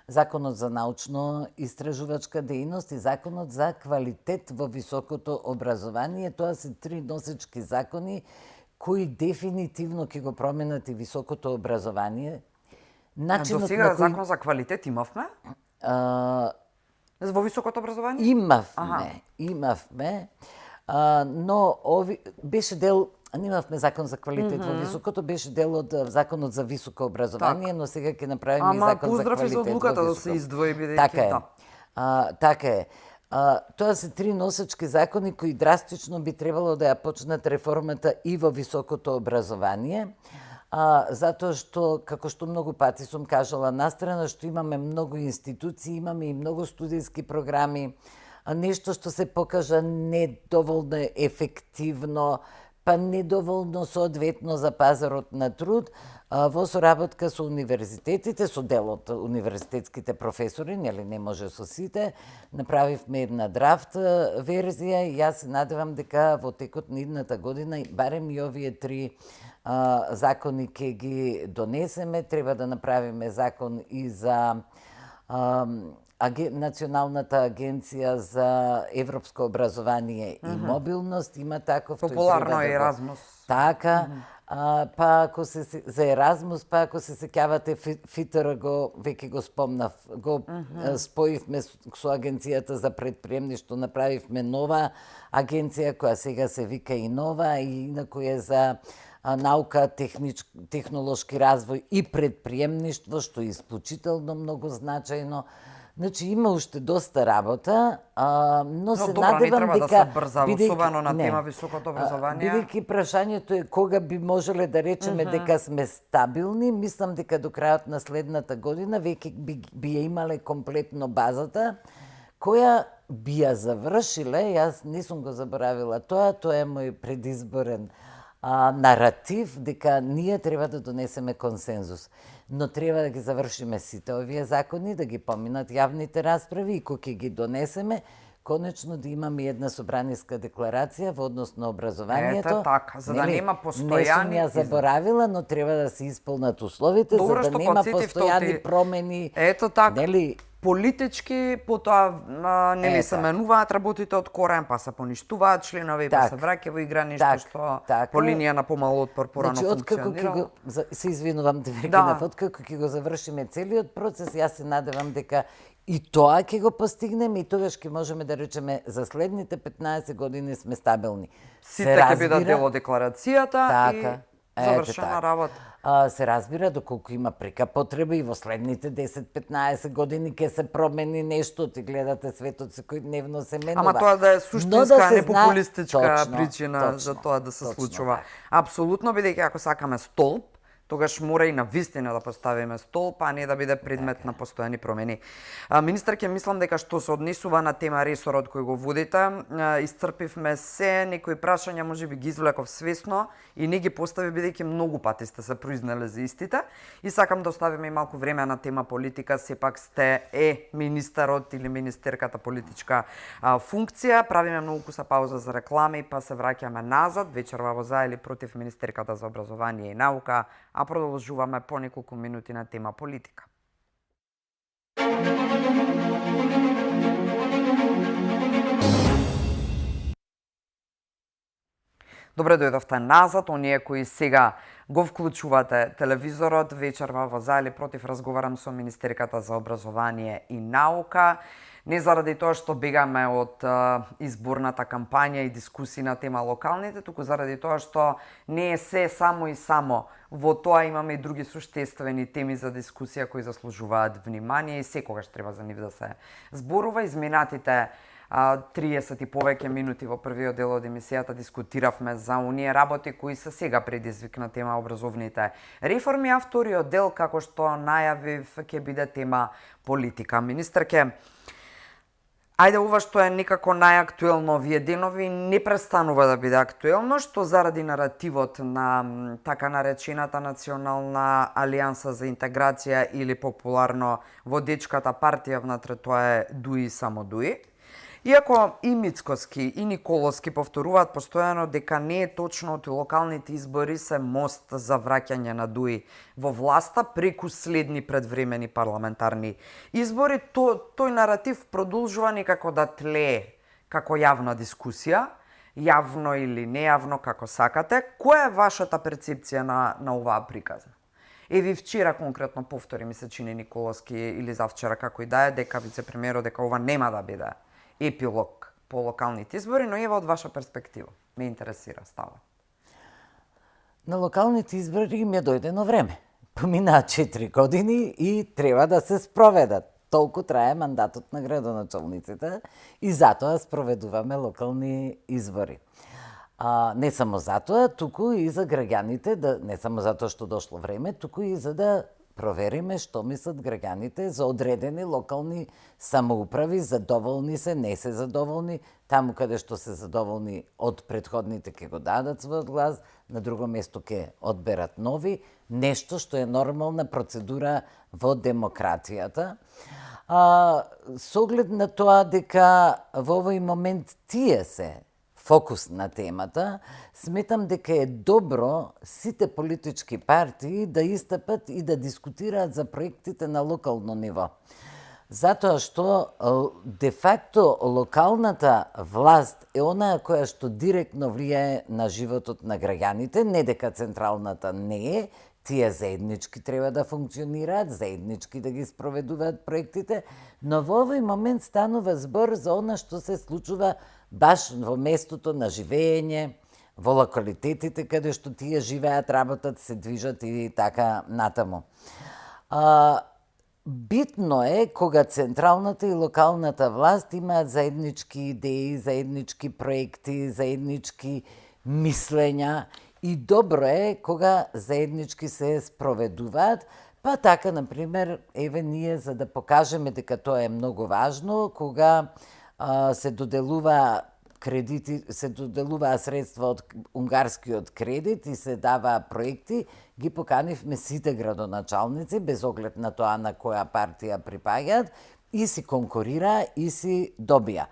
законот за научно-истражувачка дејност и законот за квалитет во високото образование. Тоа се три носечки закони кои дефинитивно ќе го променат и високото образование. Начинот до сега закон за квалитет имавме? Во високото образование? Имавме, но беше дел, немавме закон за квалитет во високото, беше дел од законот за високо образование, но сега ќе направиме и закон за квалитет во високото. Поздрав и за одлуката да се издвои, бидејќи така е. Тоа се три носечки закони кои драстично би требало да ја почнат реформата и во високото образование. Затоа што, како што многу пати сум кажала, настрана што имаме многу институции, имаме и многу студиски програми, нешто што се покажа недоволно ефективно, па недоволно соодветно за пазарот на труд, во соработка со универзитетите, со дел од универзитетските професори, нели не може со сите, направивме една драфт верзија и јас се надевам дека во текот на идната година барем и овие три закони ќе ги донесеме. Треба да направиме закон и за Националната агенција за европско образование и мобилност. Има таков. Популарно е Еразмус. Така. Па ако се за Еразмус, па ако се сеќавате ФИТР веќе го спомнав, го споивме со агенцијата за предприемништво, направивме нова агенција која сега се вика и нова и на која е за наука, технолошки развој и предприемништво, што е исклучително многу значајно. Значи има уште доста работа, но се добро, не надевам треба дека да се брза, особено на тема високото образование. Бидејќи прашањето е кога би можеле да речеме дека сме стабилни, мислам дека до крајот на следната година веќе би ја имале комплетно базата, која би ја завршиле, јас не сум го заборавила тоа е мој предизборен наратив, дека ние треба да донесеме консензус. Но треба да ги завршиме сите овие закони, да ги поминат јавните расправи и кога ќе ги донесеме, конечно да имаме една собраниска декларација во однос на образованието. Ете така, за да нема постојани... Не сум ја заборавила, но треба да се исполнат условите, Добро, за да нема постојани промени. Ето така. Нели? Политички, потоа нели се менуваат работите од корен, па се поништуваат членови, па се враќа во игра нешто што по линија на помал отпор порано функционира. Се извинувам, те векинав, откако ќе го завршиме целиот процес, јас се надевам дека и тоа ќе го постигнеме и тогаш ќе можеме да речеме за следните 15 години сме стабилни. Сите ќе бидат дел од декларацијата и завршена работа. Се разбира доколку има прека потреба и во следните 10-15 години ќе се промени нешто, ти гледате светот секојдневно се менува. Ама тоа да е суштинска, а не популистичка причина за тоа да се случува. Апсолутно, бидејќи ако сакаме столб, тогаш мора и на вистина да поставиме столб, а не да биде предмет на постојани промени. Министерке, мислам дека што се однесува на тема ресорот кој го водите, исцрпивме се, некои прашања можеби ги извлеков свесно и не ги постави бидејќи многу пати сте се произнеле за истите и сакам да оставиме и малку време на тема политика, сепак сте министерот или министерката политичка функција. Правиме многу куса пауза за реклами, па се враќаме назад, вечерва во за или против министерката за образование и наука, а продолжуваме по неколку минути на тема политика. Добре дојдовте назад, оние кои сега го вклучувате телевизорот, вечерва во за или против разговарам со министерката за образование и наука. Не заради тоа што бегаме од изборната кампања и дискусии на тема локалните, туку заради тоа што не е се само и само. Во тоа имаме и други суштествени теми за дискусија кои заслужуваат внимание и секогаш треба за нив да се зборува. Изминатите 30 и повеќе минути во првиот дел од емисијата дискутиравме за оние работи кои се сега предизвик на тема образовните реформи, а вториот дел, како што најавив, ќе биде тема политика. Министерке, ајде ова што е некако најактуелно овие денови не престанува да биде актуелно, што заради наративот на така наречената Национална алијанса за интеграција или популарно водечката партија, внатре тоа е Дуи само Дуи. Иако и Мицкоски и Николовски повторуваат постојано дека не е точно од локалните избори се мост за враќање на Дуи во власта преку следни предвремени парламентарни избори, тој наратив продолжува некако да тлее како јавна дискусија, јавно или нејавно како сакате. Која е вашата перцепција на оваа приказна? Еви вчера конкретно повтори ми се чини Николовски или завчера како и да е дека вице-премиерот дека ова нема да биде епилог по локалните избори, но ева од ваша перспектива. Ме интересира става. На локалните избори им е дојдено време. Поминаа 4 години и треба да се спроведат. Толку трае мандатот на градоначалниците и затоа спроведуваме локални избори. Не само затоа, туку и за граѓаните, не само затоа што дошло време, туку и за да провериме што мислат граѓаните за одредени локални самоуправи, задоволни се, не се задоволни, таму каде што се задоволни од претходните ќе го дадат својот глас, на друго место ќе одберат нови, нешто што е нормална процедура во демократијата. Со оглед на тоа дека во овој момент тие се фокус на темата, сметам дека е добро сите политички партии да истапат и да дискутираат за проектите на локално ниво. Затоа што де факто локалната власт е онаа која што директно влијае на животот на граѓаните, не дека централната не е, тие заеднички треба да функционираат, заеднички да ги спроведуваат проектите, но во овој момент станува збор за она што се случува баш во местото на живење, во локалитетите каде што тие живеат, работат, се движат и така натаму. битно е кога централната и локалната власт имаат заеднички идеи, заеднички проекти, заеднички мислења и добро е кога заеднички се спроведуваат. Па така, например, еве ние за да покажеме дека тоа е многу важно, кога се доделува кредити, се доделуваа средства од унгарскиот кредит и се даваа проекти, ги поканивме сите градоначалници, без оглед на тоа на која партија припаѓаат, и си конкурира и си добија.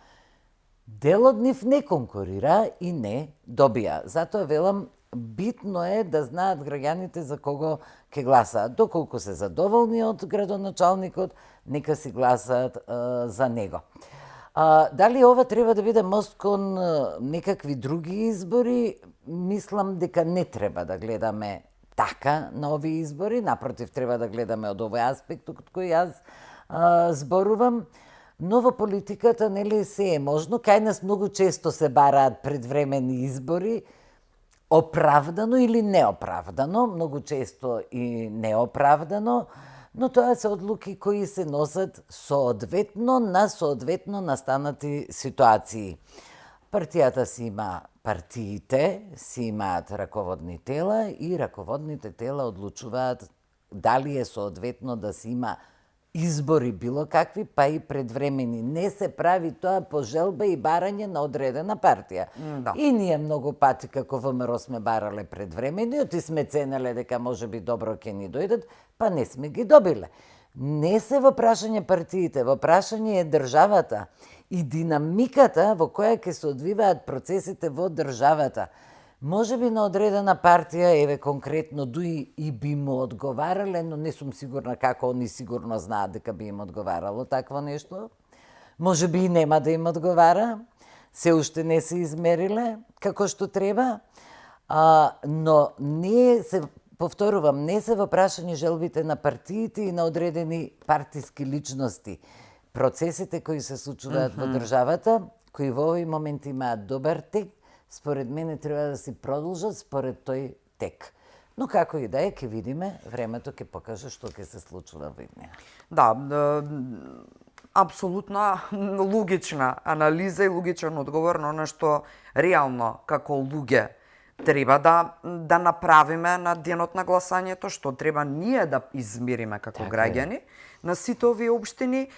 Дел од нив не конкурира и не добија. Затоа велам, битно е да знаат граѓаните за кого ќе гласаат. Доколку се задоволни од градоначалникот, нека си гласаат за него. Дали ова треба да биде мост кон некакви други избори? Мислам дека не треба да гледаме така на овие избори, напротив, треба да гледаме од овој аспект од кој јас зборувам. Но во политиката, нели, се е можно. Кај нас многу често се бараат предвремени избори, оправдано или неоправдано, многу често и неоправдано, но тоа се одлуки кои се носат соодветно настанати ситуации. Партијата си има партиите, си имаат раководни тела и раководните тела одлучуваат дали е соодветно да се има избори било какви, па и предвремени. Не се прави тоа по желба и барање на одредена партија. Да. И ние многу пати како ВМРО сме барале предвремени, и сме ценеле дека може би добро ќе ни дојдат, па не сме ги добиле. Не се во прашање партиите, во прашање е државата и динамиката во која ќе се одвиваат процесите во државата. Може би на одредена партија, еве конкретно ДУИ, и би му одговарале, но не сум сигурна како они сигурно знаат дека би им одговарало такво нешто. Може би и нема да им одговара, се уште не се измериле како што треба, но не се, повторувам, не се во прашање желбите на партиите и на одредени партиски личности. Процесите кои се случуваат во државата, кои во овој момент имаат добар тек, според мене треба да си продолжат според тој тек. Но како и да е, ќе видиме, времето ќе покаже што ќе се случува во неа. Да, апсолутна логична анализа и логичен одговор на она што реално како луѓе треба да направиме на денот на гласањето, што треба ние да измериме како граѓани на сите овие општини,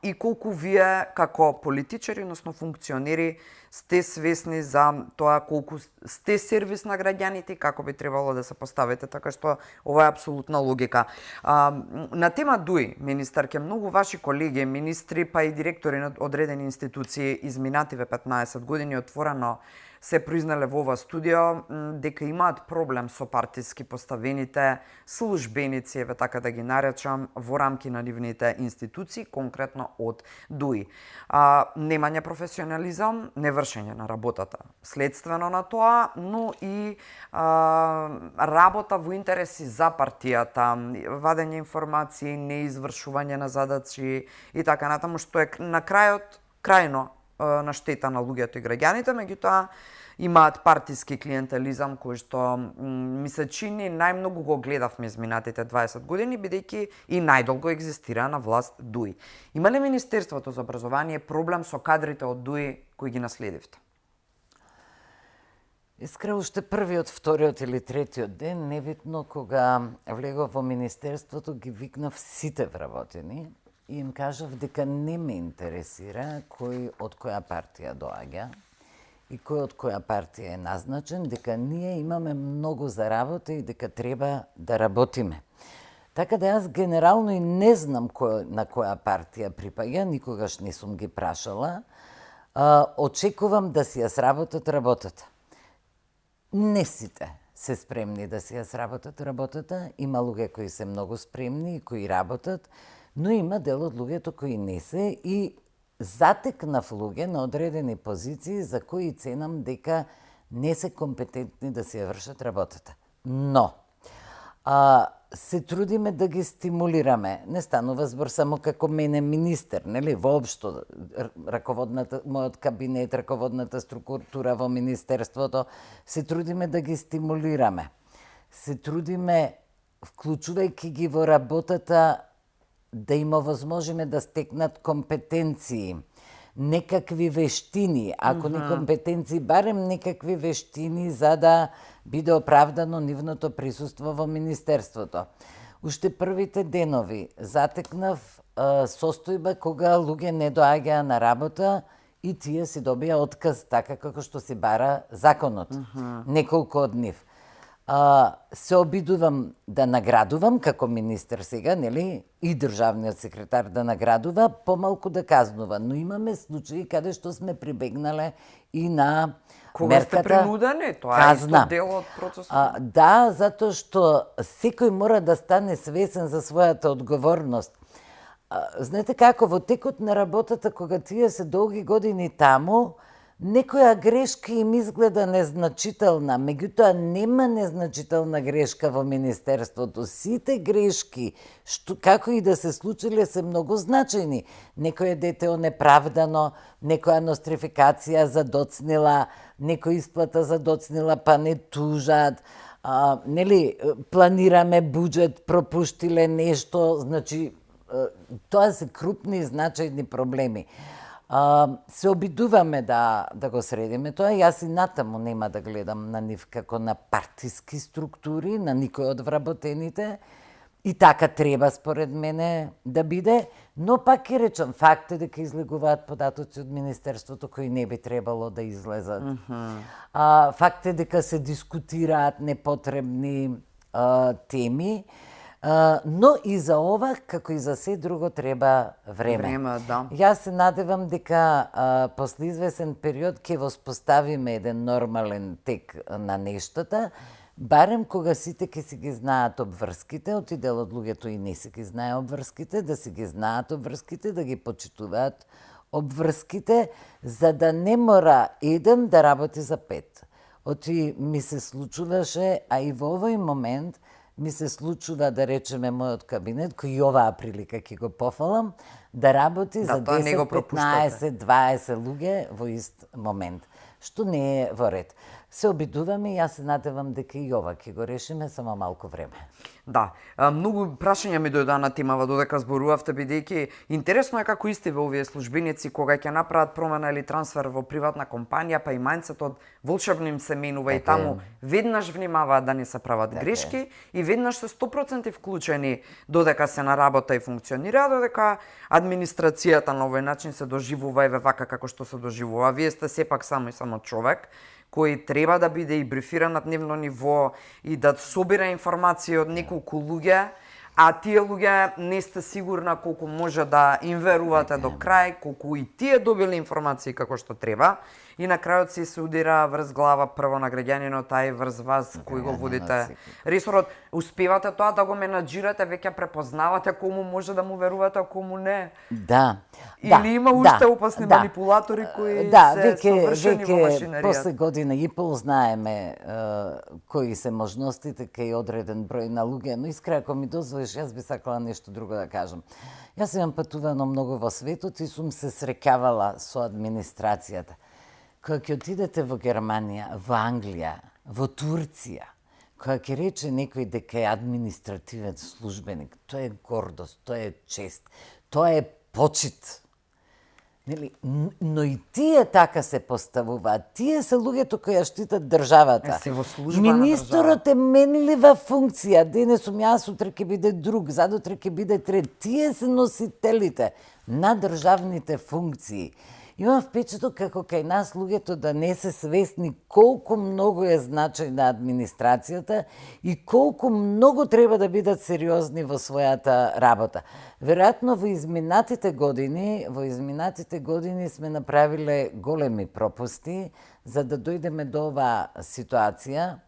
и колку вие како политичари, односно функционери, сте свесни за тоа колку сте сервис на граѓаните и како би требало да се поставите, така што ова е апсолутна логика. На тема ДУИ, министарке, многу ваши колеги, министри, па и директори на одредени институции изминативе 15 години отворено се признале во ова студио дека имаат проблем со партиски поставените службеници, еве така да ги наречам, во рамки на нивните институции, конкретно од ДУИ. Немање професионализам, невршење на работата следствено на тоа, но и работа во интереси за партијата, вадење информации, неизвршување на задачи и така натаму, што е на крајот крајно на штета на луѓето и граѓаните, меѓутоа имаат партиски клиентелизам кој што ми се чини најмногу го гледавме изминатите 20 години, бидејќи и најдолго екзистира на власт ДУИ. Има ли Министерството за образование проблем со кадрите од ДУИ кои ги наследивте? Искра уште првиот, вториот или третиот ден, небитно, кога влегов во Министерството, ги викнав сите вработени и им кажав дека не ме интересира кој од која партија доаѓа и кој од која партија е назначен, дека ние имаме многу за работа и дека треба да работиме. Така да јас генерално и не знам на која партија припаѓа, никогаш не сум ги прашала. Очекувам да си ја сработат работата. Не сите се спремни да си ја сработат работата, има луѓе кои се многу спремни и кои работат, но има дел од луѓето кои не се и затекнав луѓе на одредени позиции за кои ценам дека не се компетентни да си ја вршат работата. Но, се трудиме да ги стимулираме. Не станува збор само како мене министер, нели? Воопшто, мојот кабинет, раководната структура во Министерството, се трудиме да ги стимулираме. Се трудиме вклучувајќи ги во работата, да им овозможиме да стекнат компетенции, некакви вештини, ако не компетенции, барем некакви вештини за да биде оправдано нивното присуство во Министерството. Уште првите денови затекнав состојба кога луѓе не доаѓаа на работа и тие си добија отказ така како што си бара законот. Неколку од нив. Се обидувам да наградувам како министер сега, нели, и државниот секретар да наградува, помалку да казнува, но имаме случаи каде што сме прибегнале и на Кога сте мерката принудени, тоа е казна. исто дел од процесот. Да, затоа што секој мора да стане свесен за својата одговорност. Знаете како, во текот на работата, кога тие се долги години таму, некоја грешка им изгледа незначителна, меѓутоа нема незначителна грешка во Министерството. Сите грешки, како и да се случиле, се многу значајни. Некој дете онеправдано, некоја нострификација задоцнила, некоја исплата задоцнила, па не тужат, нели, планираме буџет, пропуштиле нешто, значи, тоа се крупни и значајни проблеми. Се обидуваме да го средиме тоа. Јас и натаму нема да гледам на нив како на партиски структури, на никој од вработените. И така треба, според мене, да биде. Но пак ќе речам, факт е дека излегуваат податоци од Министерството кои не би требало да излезат. Факт е дека се дискутираат непотребни теми. Но и за ова, како и за се друго, треба време. Да. Јас се надевам дека после извесен период ќе воспоставиме еден нормален тек на нештата, барем кога сите ќе си ги знаат обврските, од дел од луѓето и не си ги знае обврските, да си ги знаат обврските, да ги почитуваат обврските, за да не мора еден да работи за пет. Оти ми се случуваше, а и во овој момент ми се случува, да речеме, мојот кабинет, кој и оваа прилика ќе го пофалам, да работи за 10, 15, 20 луѓе во ист момент, што не е во ред. Се обидуваме и јас се надевам дека и ова ќе го решиме, само малку време. Да, многу прашања ми дојдоа на темава додека зборувавте, бидејќи интересно е како исти во овие службеници кога ќе направат промена или трансфер во приватна компанија, па и мајндсетот волшебно им се менува и таму веднаш внимаваат да не се прават грешки и веднаш се 100% вклучени додека се на работа и функционира, додека администрацијата на овој начин се доживува еве вака како што се доживува. Вие сте сепак само и само човек кој треба да биде и брифиран на дневно ниво и да собира информации од неколку луѓе, а тие луѓе не сте сигурна колку може да им верувате до крај, колку и тие добиле информации како што треба, и на крајот се удира врз глава прво на граѓанинот, а и врз вас кој го водите ресорот. Успевате тоа да го менаџирате, веќе препознавате кому може да му верувате, а кому не? Да. Или има уште опасни манипулатори кои се совршени во машинаријата? После година и пол знаеме кои се можностите кај одреден број на луѓе, но искра, ако ми дозволиш, јас би сакала нешто друго да кажам. Јас имам патувано многу во светот и сум се среќавала со администрацијата. Кога ќе отидете во Германија, во Англија, во Турција, кога ќе рече некој дека е административен службеник, тоа е гордост, тоа е чест, тоа е почит. Нели? Но и тие така се поставуваат. Тие се луѓето кои ја штитат државата. Се во служба на Министерот е менлива функција. Денес сум јас, утре ќе биде друг, задутре ќе биде трет. Тие се носителите на државните функции. Имам впечаток како кај нас луѓето да не се свесни колку многу е значајна администрацијата и колку многу треба да бидат сериозни во својата работа. Веројатно во изминатите години сме направиле големи пропусти за да дојдеме до оваа ситуација.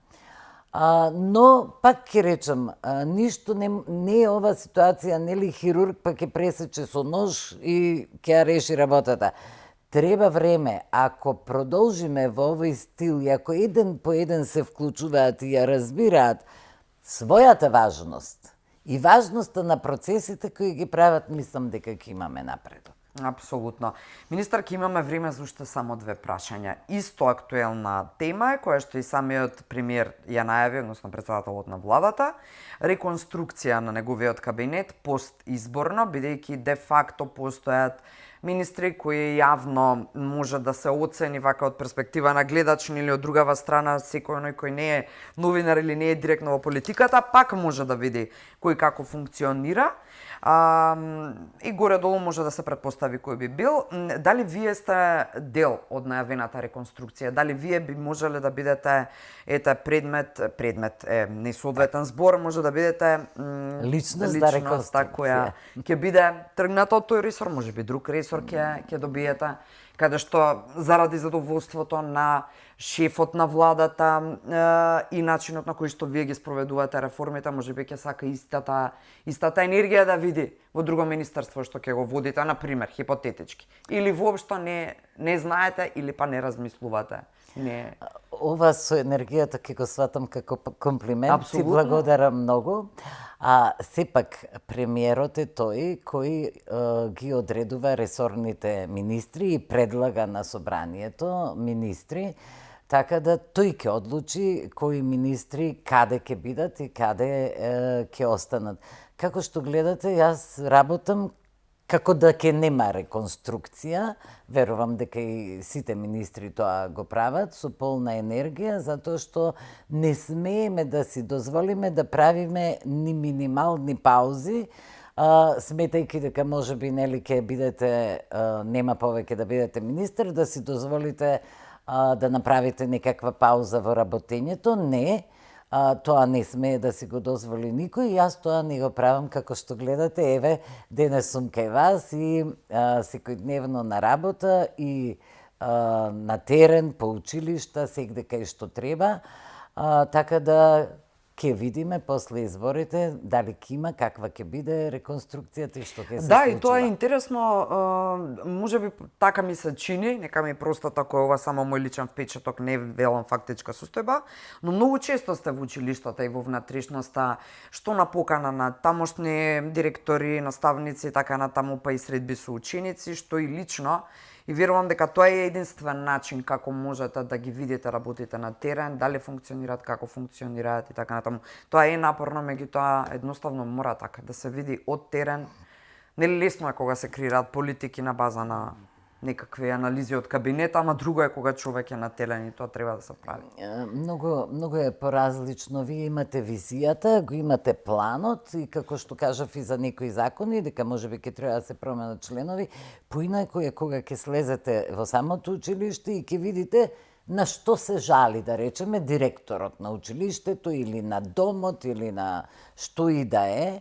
Но, пак ќе речам, ништо не е ова ситуација, нели хирург па ќе пресече со нож и ќе ја реши работата. Треба време. Ако продолжиме во овој стил и ако еден по еден се вклучуваат и ја разбираат својата важност и важноста на процесите кои ги прават, мислам дека ќе имаме напредок. Апсолутно. Министарки, имаме време за уште само две прашања. Исто актуелна тема е, која што и самиот премиер ја најави, односно председателот на владата, реконструкција на неговиот кабинет постизборно, бидејќи де факто постојат министри кои јавно може да се оцени вака од перспектива на гледач или од другава страна, секој оној кој не е новинар или не е директно во политиката, пак може да види кој како функционира. И горе-долу може да се претпостави кој би бил. Дали вие сте дел од најавената реконструкција? Дали вие би можеле да бидете предмет е несоодветен збор, може да бидете личност за реконструкција која ќе биде тргната од тој ресор, можеби друг ресор ќе добиете, каде што заради задоволството на шефот на владата и начинот на кој што вие ги спроведувате реформите, можеби ќе сака истата енергија да види во друго министерство што ќе го водите, например, хипотетички. Или воопшто не знаете или па не размислувате. Не. Ова со енергијата ќе го сватам како комплимент. Апсолутно. Ти благодарам многу. Сепак, премиерот е тој кој ги одредува ресорните министри и предлага на собранието министри, така да тој ќе одлучи кои министри каде ќе бидат и каде ќе останат. Како што гледате, јас работам како да ќе нема реконструкција, верувам дека и сите министри тоа го прават со полна енергија, затоа што не смееме да си дозволиме да правиме ни минимални паузи, сметајќи дека можеби нели ќе бидете нема повеќе да бидете министер, да си дозволите да направите некаква пауза во работењето. Не, тоа не смее да си го дозволи никој, јас тоа не го правам, како што гледате, еве, денес сум кај вас и секојдневно на работа и на терен, по училишта, сегде кај што треба, така да ќе видиме после изборите дали ќе има, каква ќе биде реконструкцијата и што ќе се случува. И тоа е интересно, можеби така ми се чини, нека ми простат ако е ова само мој личен впечаток, не велам фактичка состојба, но многу често сте во училиштата и во внатрешноста, што на покана на тамошни директори, наставници, така натаму, па и средби со ученици, што и лично. И верувам дека тоа е единствен начин како можете да ги видите работите на терен, дали функционираат, како функционираат и така натаму. Тоа е напорно, меѓутоа едноставно мора така да се види од терен. Нели лесно е кога се креираат политики на база на некакви анализи од кабинета, ама друго е кога човек е на терен и тоа треба да се прави. Многу е поразлично. Вие имате визијата, го имате планот и како што кажав и за некои закони, дека можеби ќе треба да се променат членови, поинаку е кога ќе слезете во самото училиште и ќе видите на што се жали, да речеме, директорот на училиштето или на домот или на што и да е.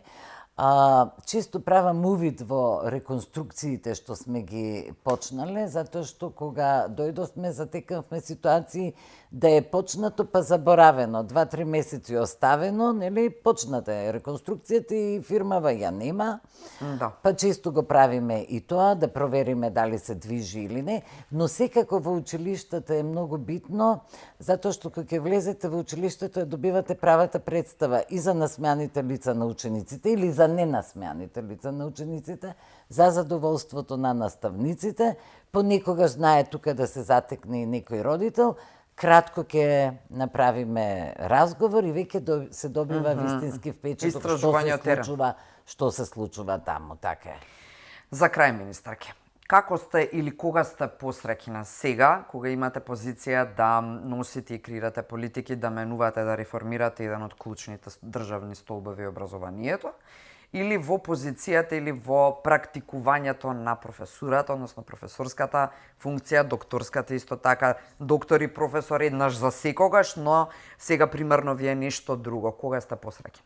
Често правам увид во реконструкциите што сме ги почнале, затоа што кога дојдовме затекавме ситуации да е почнато па заборавено, 2-3 месеци оставено, нели, почната е реконструкцијата и фирмава ја нема. Да. Па често го правиме и тоа, да провериме дали се движи или не, но секако во училиштата е многу битно, затоа што кога ќе влезете во училиштето добивате правата представа и за насмеаните лица на учениците или за ненасмеаните лица на учениците, за задоволството на наставниците, понекогаш знае тука да се затекне и некој родител, кратко ќе направиме разговор и веќе се добива вистински впечаток што се случува таму, така е. За крај, министарке, како сте или кога сте посреќна сега, кога имате позиција да носите и креирате политики, да менувате, да реформирате еден од клучните државни столбови образованието, или во позицијата или во практикувањето на професурата, односно професорската функција, докторската исто така, доктор и професор еднаш за секогаш, но сега примерно вие нешто друго. Кога сте посреќна?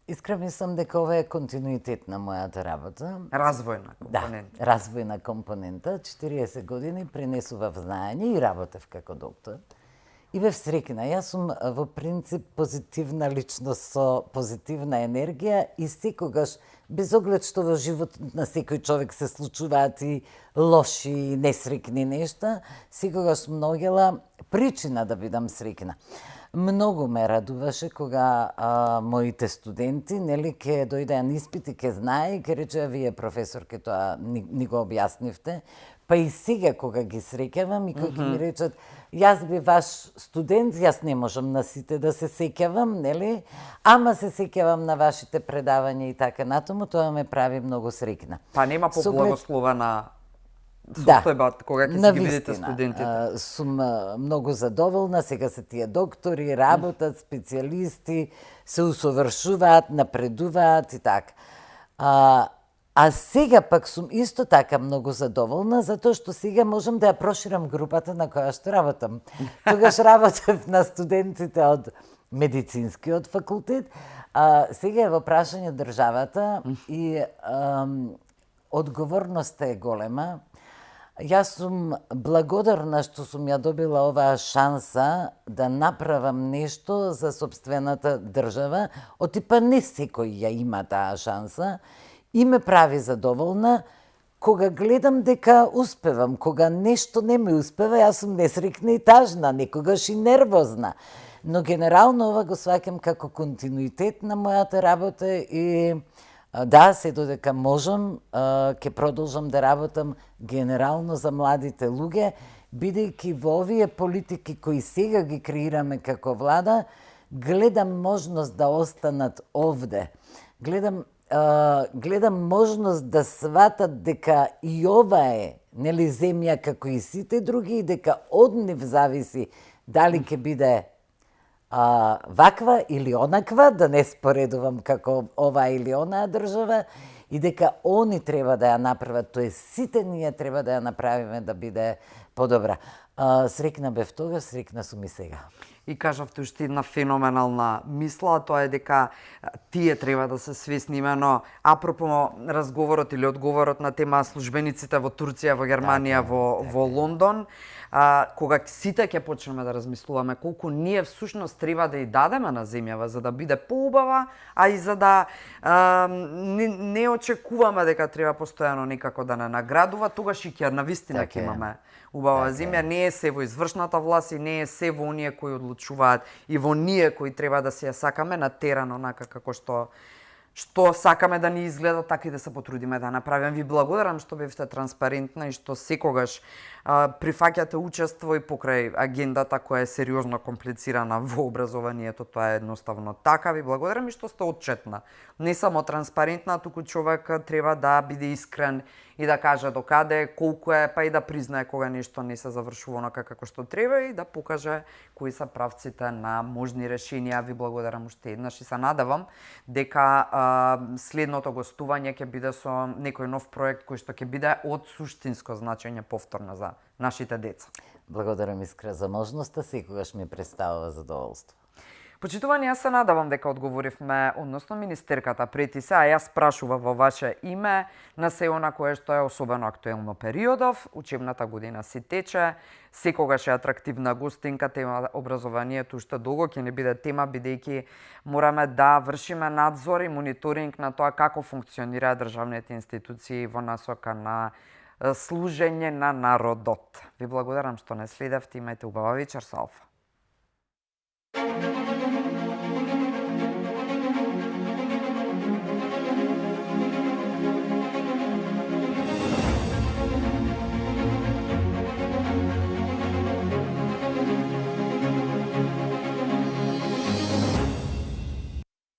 Искрен мислам дека ова е континуитет на мојата работа. Развојна компонента. Да, развојна компонента. 40 години пренесував знаење и работев како доктор. И бев среќна. Јас сум во принцип позитивна личност со позитивна енергија и секогаш, без оглед што во животот на секој човек се случуваат и лоши и несреќни нешта, секогаш сум наоѓала причина да бидам среќна. Многу ме радуваше кога моите студенти, нели, ке дојдеа на испит и ке знае и ке речеа, вие професорке тоа ни го објаснивте. Па и сега кога ги среќавам и кога ќе ми речат, јас би ваш студент, јас не можам на сите да се сеќавам, нели? Ама се сеќавам на вашите предавања и така натаму, тоа ме прави многу среќна. Па нема поблагословена Да, состојба кога ќе си ги видите студентите. Сум многу задоволна, сега се тие доктори, работат, специјалисти, се усовршуваат, напредуваат и така. А сега пак сум исто така многу задоволна, затоа што сега можам да ја проширам групата на која што работам. Тогаш работев на студентите од медицинскиот факултет, сега е во прашање државата и одговорноста е голема. Јас сум благодарна што сум ја добила оваа шанса да направам нешто за сопствената држава, од типа не секој ја има таа шанса, и ме прави задоволна кога гледам дека успевам, кога нешто не ми успева, јас сум несрекна и тажна, некогаш и нервозна. Но генерално ова го сваќам како континуитет на мојата работа и да, се додека можам, ќе продолжам да работам генерално за младите луѓе, бидејќи во овие политики кои сега ги креираме како влада, гледам можност да останат овде. Гледам можност да сватат дека и ова е, нели, земја како и сите други и дека од нив зависи дали ќе биде ваква или онаква, да не споредувам како ова или онаа држава, и дека они треба да ја направат, тоа сите ние треба да ја направиме да биде подобра. Срекна бев тогаш, срекна сум и сега. И кажавте уште една феноменална мисла, тоа е дека тие треба да се свесни имено апропо разговорот или одговорот на тема службениците во Турција, во Германија, во Лондон, кога сите ќе почнеме да размислуваме колку ние всушност треба да ја дадеме на земјава за да биде поубава, а и за да не очекуваме дека треба постојано некако да не наградува, тогаш и ќе навистина ќе имаме убава земја. Не е се во извршната власт и не е се во оние кои одлучуваат и во ние кои треба да се ја сакаме натерано онака како што сакаме да ни изгледа, така и да се потрудиме да направиме. Ви благодарам што бевте транспарентна и што секогаш прифаќате учество и покрај агендата која е сериозно комплицирана во образованието. Тоа е едноставно така. Ви благодарам и што сте отчетна. Не само транспарентна, туку човек треба да биде искрен и да каже докаде, колку е, па и да признае кога нешто не се завршува онака како што треба и да покаже кои се правците на можни решенија. Ви благодарам уште еднаш и се надевам дека следното гостување ќе биде со некој нов проект кој што ќе биде од суштинско значење повторно за нашите деца. Благодарам искра за можноста, секогаш ми представува задоволство. Почитувани, јас се надавам дека одговоривме, односно министерката прети се, а јас прашува во ваше име на се она кое што е особено актуелно периодов. Учебната година си тече, секогаш е атрактивна гостинка, тема образованието уште долго ќе не биде тема, бидејќи мораме да вршиме надзор и мониторинг на тоа како функционираат државните институции во насока на служење на народот. Ви благодарам што не следевте, имајте убава вечер со Алфа.